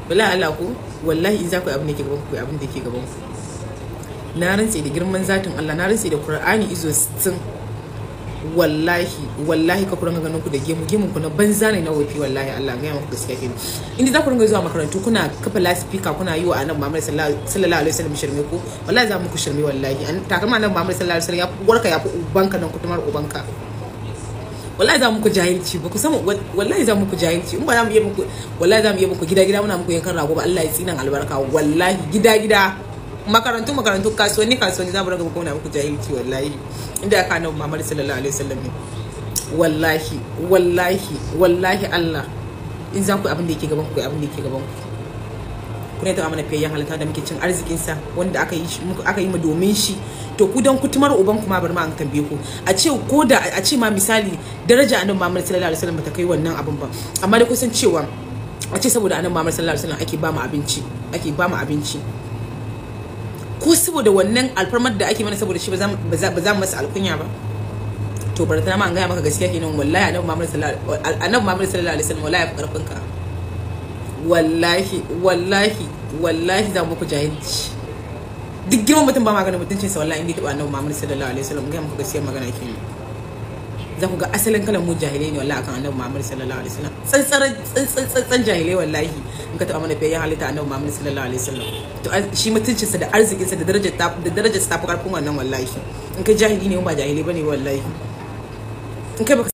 Wallahi Allah ku, wallahi in za ku yi abin da ke gaban ku, abin da ke gaban ku. Na rantse da girman zatin Allah, na rantse da Qur'ani izo 60. Wallahi wallahi ka ku ringa ganin ku da gemu, gemun ku na banza ne na wofi, wallahi Allah ga muku gaskiya kenan. Inda za ku ringa zuwa makarantu kuna kafa lasifika kuna yi wa Annabi Muhammad sallallahu alaihi wasallam shirme ku, wallahi za mu ku shirme wallahi. Takalma Annabi Muhammad sallallahu alaihi wasallam ya warka ya fi ubanka nan kutumar ubanka. Wallahi za mu ku jahilci, ba ku san wallahi za mu ku jahilci. In ba za mu iya muku, wallahi za mu iya muku gida gida muna muku yankan rago ba, Allah ya tsinan albarka. Wallahi gida gida, makarantu makarantu, kasuwanni kasuwanni za mu ringa muku muna muku jahilci wallahi. Inda aka Annabi Muhammad sallallahu alaihi wasallam ne. Wallahi wallahi wallahi Allah in za ku abin da yake gaban ku, abin da yake gaban ku. Kuna ta mana fiyayyen halitta da muke cin arzikin sa, wanda aka yi aka yi mu domin shi. To ku dan kutumar uban kuma bar ma an tambaye ku, a ce ko da a ce ma misali daraja Annabi Muhammad sallallahu alaihi wasallam bata kai wannan abin ba, amma dai kusan cewa a ce saboda Annabi Muhammad sallallahu alaihi wasallam ake ba mu abinci, ake ba mu abinci, ko saboda wannan alfarmar da ake mana saboda shi ba za mu masa alkunya ba. To bar ta ma an gaya maka gaskiya kenan, wallahi Annabi Muhammad sallallahu alaihi wasallam wallahi ya fi karfin ka. Wallahi wallahi wallahi za mu ku jahilci. Duk girman mutum ba maganin mutuncinsa wallahi inda taɓa Annabi Muhammad sallallahu alaihi wasallam. Ga muku gaskiyar magana kenan. Za ku ga asalin kalan mu jahilai ne wallahi akan Annabi Muhammad sallallahu alaihi wasallam. Tsantsan jahilai wallahi in ka taɓa mana fiyayyen halitta Annabi Muhammad sallallahu alaihi wasallam. To shi mutuncinsa da arzikinsa da darajar ta da darajar ta fi karfin wannan wallahi. In kai jahili ne ba jahilai bane wallahi. In kai baka